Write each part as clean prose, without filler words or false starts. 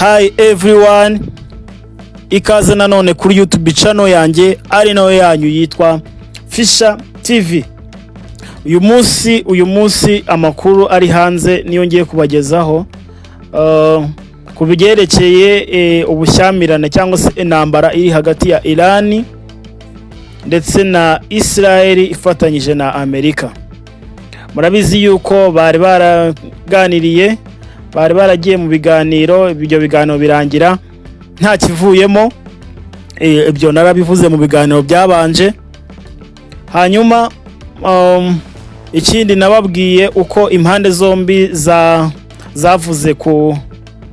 Hi everyone, ikaze nanone kuri YouTube channel yanjye ari nayo yanyu yitwa Fisher TV. Uyu munsi amakuru ari hanze niyo ngiye kubagezaho ku byerekeye ubushyamirane cyangwa se intambara iri hagati ya Iran ndetse na Israel ifatanyije na Amerika. Murabizi yuko bari baraganiriye, bari baragiye mu biganiro, ibyo biganiro birangira nta kivuyemo. Ibyo narabivuze mu biganiro byabanje. Hanyuma ikindi nababwiye uko impande zombi zavuze ku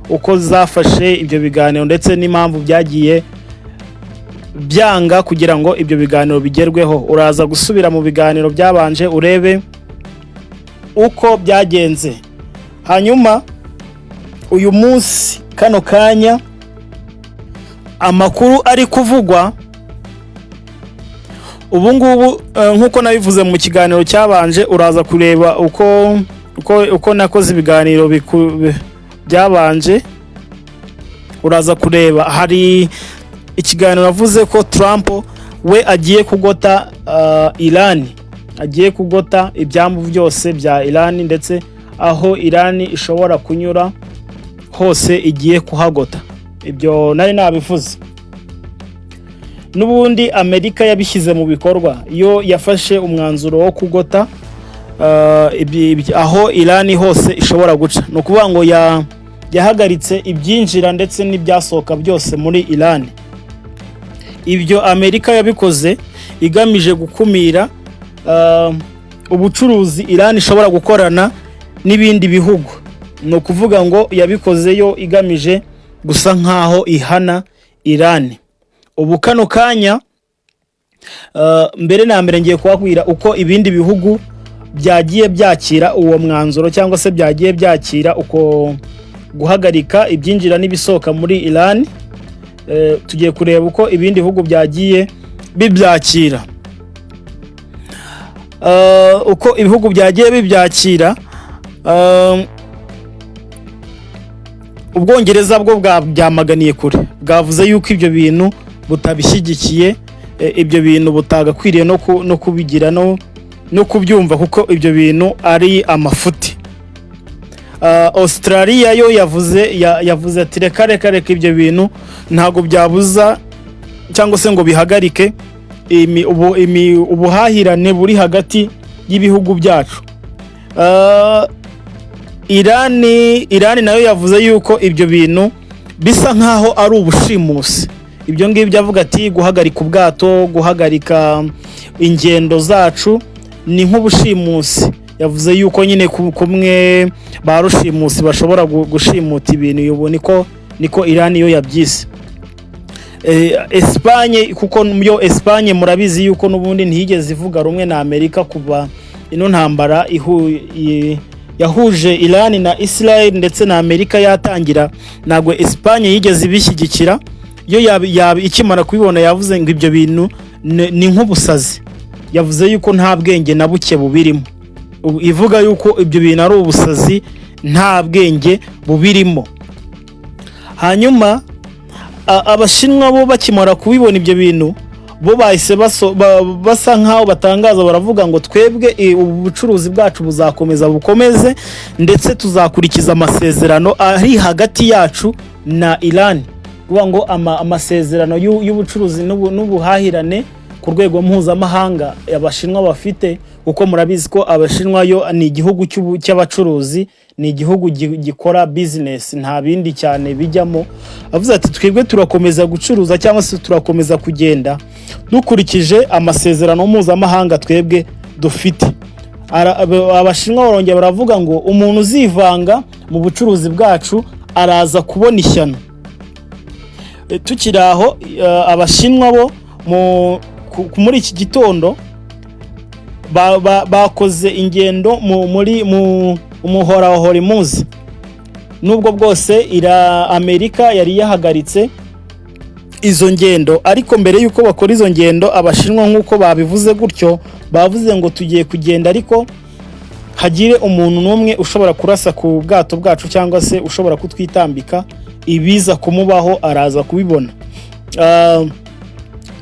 uko zafashe ibyo biganiro ndetse n'impamvu byagiye byanga kugira ngo ibyo biganiro bigerweho. Uraza gusubira mu biganiro byabanje urebe uko byagenze. Hanyuma uyu munsi, kano kanya, amakuru ari kuvugwa ubu ngubu, nk'uko nabivuze mu kiganiro cyabanje, uraza kureba uko nakoze ibiganiro byabanje. Uraza kureba hari ikiganiro navuze ko Trump we agiye kugota Iran, agiye kugota ibyambu byose bya Iran, ndetse aho Iran ishobora kunyura hose igiye kuhagota. Ibyo nari nabivuze. N'ubundi Amerika yabishyize mu bikorwa, iyo yafashe umwanzuro wo kugota aho Iran hose ishobora guca. Ni ukuvuga ngo yahagaritse ibyinjira ndetse n'ibyasohoka byose muri Iran. Ibyo Amerika yabikoze igamije gukumira ubucuruzi Iran ishobora gukorana n'ibindi bihugu. Ni ukuvuga ngo yabikoze yo igamije gusa nkaho ihana Iran. Ubu kano kanya, mbere na mbere ngiye kubabwira uko ibindi bihugu byagiye byakira uwo mwanzuro cyangwa se byagiye byakira uko guhagarika ibyinjira n'ibisohoka muri Iran. Tugiye kureba uko ibindi bihugu byagiye bibyakira. Uko ibihugu byagiye bibyakira, Ubwongereza bwo bwabyamaganiye kure, bwavuze yuko ibyo bintu butabishyigikiye, ibyo bintu butagakwiriye no kubigira no kubyumva, kuko ibyo bintu ari amafuti. Australia yo yavuze ati: "Reka reka reka, ibyo bintu ntabwo byabuza cyangwa se ngo bihagarike ubuhahirane buri hagati y'ibihugu byacu." Irani nayo yavuze yuko ibyo bintu bisa nkaho ari ubushimusi. Ibyo ngibyo avuga ati guhagarika ubwato, guhagarika ingendo zacu ni nk'ubushimusi. Yavuze yuko nyine kumwe ba rushimusi bashobora gushimuta ibintu, ubu niko Irani yo yabyise. Espagne, kuko yo Espagne murabizi yuko n'ubundi ntiyigeze ivuga rumwe na Amerika kuva ino ntambara yahuje Iran na Israel ndetse na Amerika yatangira, ntabwo Espagne yigeze ibishyigikira. Yo ikimara kubibona yavuze ngo ibyo bintu ni nk'ubusazi. Yavuze yuko nta bwenge na buke bubirimo. Ivuga yuko ibyo bintu ari ubusazi, nta bwenge bubirimo. Hanyuma Abashinwa bo bakimara kubibona ibyo bintu, bo bahise basa nkaho batangaza, baravuga ngo twebwe ubu bucuruzi bwacu buzakomeza bukomeze, ndetse tuzakurikiza amasezerano ari hagati yacu na Iran. Kuvuga ngo amasezerano y'ubucuruzi n'ubuhahirane ku rwego mpuzamahanga Abashinwa bafite, kuko murabizi ko Abashinwa yo ni igihugu cy'abacuruzi, ni igihugu gikora business, nta bindi cyane bijyamo. Avuze ati twebwe turakomeza gucuruza cyangwa se turakomeza kugenda dukurikije amasezerano mpuzamahanga twebwe dufite. Abashinwa barongera baravuga ngo umuntu uzivanga mu bucuruzi bwacu araza kubona ishyano. Tukiri aho, Abashinwa bo muri iki gitondo bakoze ingendo muri mu umuhora wa Hormuz. Nubwo bwose ira Amerika yari yahagaritse izo ngendo, ariko mbere y'uko bakora izo ngendo, Abashinwa nk'uko babivuze gutyo, bavuze ngo tugiye kugenda, ariko hagire umuntu n'umwe ushobora kurasa ku bwato bwacu cyangwa se ushobora kutwitambika, Ibiza kumubaho araza kubibona.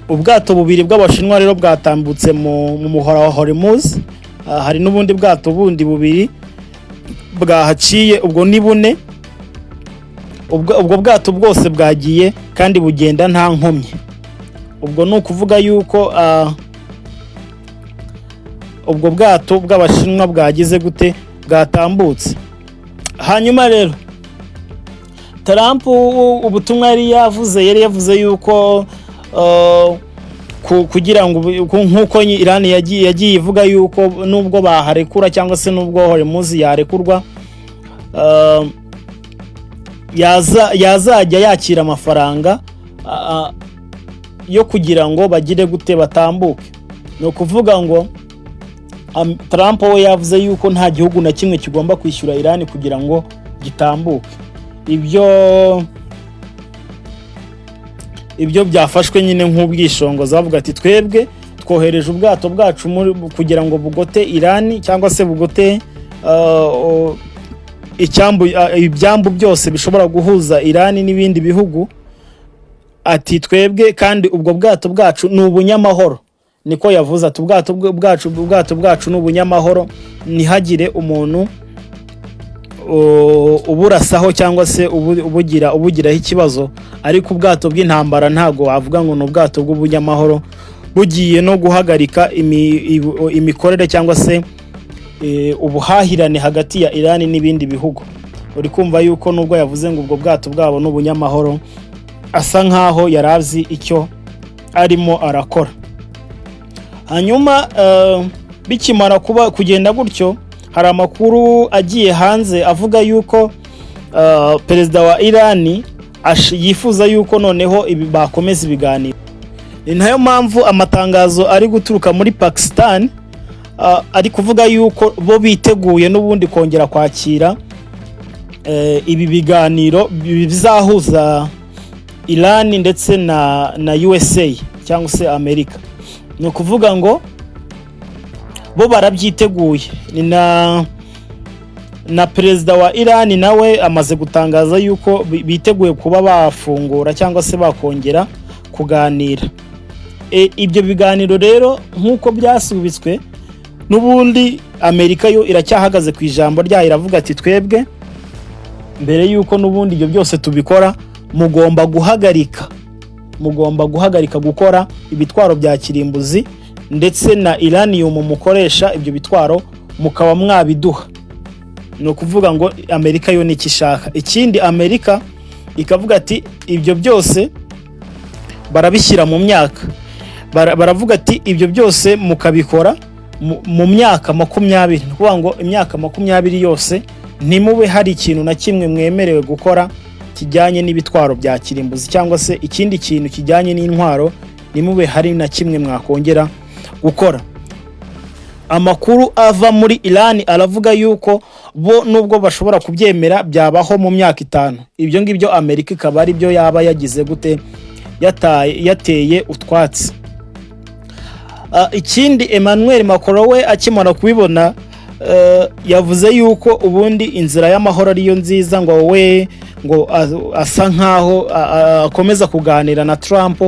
Ubwato bubiri bw'Abashinwa rero bwatambutse mu muhora wa Hormuz. Hari n'ubundi bwato bundi bubiri bwahaciye, ubwo ni bune. Ubwo bwato bwose bwagiye kandi bugenda nta nkomyi. Ubwo ni ukuvuga yuko ubwo bwato bw'Abashinwa bwagize gute? Bwatambutse. Hanyuma rero Trump, ubutumwa yari yavuze yuko kugira ngo nk'uko Iran yagiye ivuga yuko nubwo baharekura cyangwa se nubwo Hormuz yarekurwa, yazajya yakira amafaranga yo kugira ngo bagire gute? Batambuke. Ni ukuvuga ngo Trump we yavuze yuko nta gihugu na kimwe kigomba kwishyura Iran kugira ngo gitambuke. Ibyo byafashwe nyine nk'ubwishongozi, bavuga ati: "Twebwe twohereje ubwato bwacu kugira ngo bugote Iran cyangwa se bugote icyambu, ibyambu byose bishobora guhuza Iran n'ibindi bihugu." Ati: "Twebwe kandi ubwo bwato bwacu ni ubunyamahoro." Niko yavuze, ati: Ubwato bwacu ni ubunyamahoro, ntihagire umuntu uburasaho cyangwa se ubugiraho ikibazo." Ariko ubwato bw'intambara ntabwo wavuga ngo ni ubwato bw'ubunyamahoro bugiye no guhagarika imikorere cyangwa se ubuhahirane hagati ya Iran n'ibindi bihugu. Uri kumva yuko nubwo yavuze ngo ubwo bwato bwabo ni ubunyamahoro, asa nkaho yari azi icyo arimo arakora. Hanyuma bikimara kuba kugenda gutyo, hari amakuru agiye hanze avuga yuko perezida wa Irani yifuza yuko noneho ibi bakomeza ibiganiro. Ni nayo mpamvu amatangazo ari guturuka muri Pakistan ari kuvuga yuko bo biteguye n'ubundi kongera kwakira ibi biganiro bizahuza Iran ndetse na USA cyangwa se Amerika. Ni ukuvuga ngo bo barabyiteguye. Ni na perezida wa Iran nawe amaze gutangaza yuko biteguye kuba bafungura cyangwa se bakongera kuganira. Ibyo biganiro rero nk'uko byasubitswe, n'ubundi Amerika yo iracyahagaze ku ijambo ryayo, iravuga ati: "Twebwe mbere y'uko n'ubundi ibyo byose tubikora, mugomba guhagarika gukora ibitwaro bya kirimbuzi ndetse na uranium mukoresha ibyo bitwaro mukaba mwabiduha." Ni ukuvuga ngo Amerika yo nicyo ishaka. Ikindi, Amerika ikavuga ati ibyo byose barabishyira mu myaka. Baravuga ati ibyo byose mukabikora mu myaka 20, ni ukuvuga ngo imyaka 20 yose ntimube hari ikintu na kimwe mwemerewe gukora kijyanye n'ibitwaro bya kirimbuzi cyangwa se ikindi kintu kijyanye n'intwaro, ntimube hari na kimwe mwakongera gukora. Amakuru ava muri Iran aravuga yuko bo nubwo bashobora kubyemera, byabaho mu myaka 5. Ibyo ngibyo Amerika ikaba ari byo yaba yagize gute? Yateye utwatsi. Ikindi, Emmanuel Macron we akimara kubibona, yavuze yuko ubundi inzira y'amahoro ariyo nziza, ngo we ngo asa nkaho akomeza kuganira na Trump,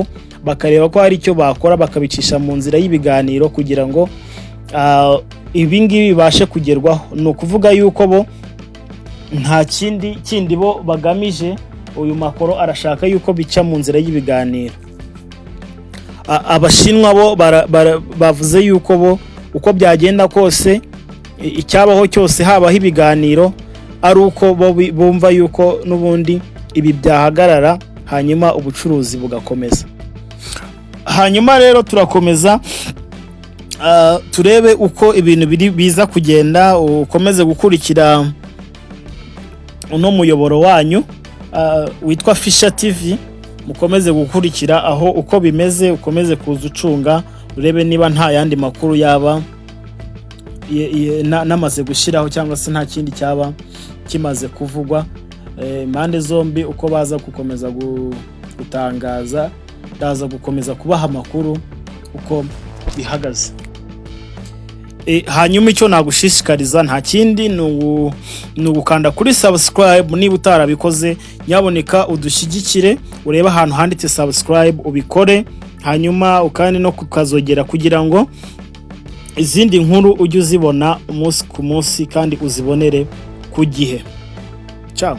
bakareba ko hari icyo bakora, bakabicisha mu nzira y'ibiganiro kugira ngo ibi ngibi bibashe kugerwaho. Ni ukuvuga yuko bo nta kindi kindi bo bagamije. Uyu Macron arashaka yuko bica mu nzira y'ibiganiro. Abashinwa bo bavuze yuko bo uko byagenda kose, icyabaho cyose, habaho ibiganiro, ari uko bo bumva yuko n'ubundi ibi byahagarara, hanyuma ubucuruzi bugakomeza. Hanyuma rero turakomeza turebe uko ibintu biri biza kugenda. Ukomeze gukurikira uno muyoboro wanyu witwa Fisha TV, mukomeze gukurikira aho uko bimeze, ukomeze kuza ucunga urebe niba nta yandi makuru yaba namaze gushyiraho cyangwa se nta kindi cyaba kimaze kuvugwa. Impande zombi uko baza gukomeza gutangaza, ndaza gukomeza kubaha amakuru uko bihagaze. Hanyuma icyo nagushishikariza nta kindi, ni ugukanda kuri subscribe. Niba utarabikoze, nyaboneka udushyigikire, urebe ahantu handitse subscribe ubikore, hanyuma ukandi no kukazogera kugira ngo izindi nkuru ujye uzibona umunsi ku munsi kandi uzibonere ku gihe. Ciao.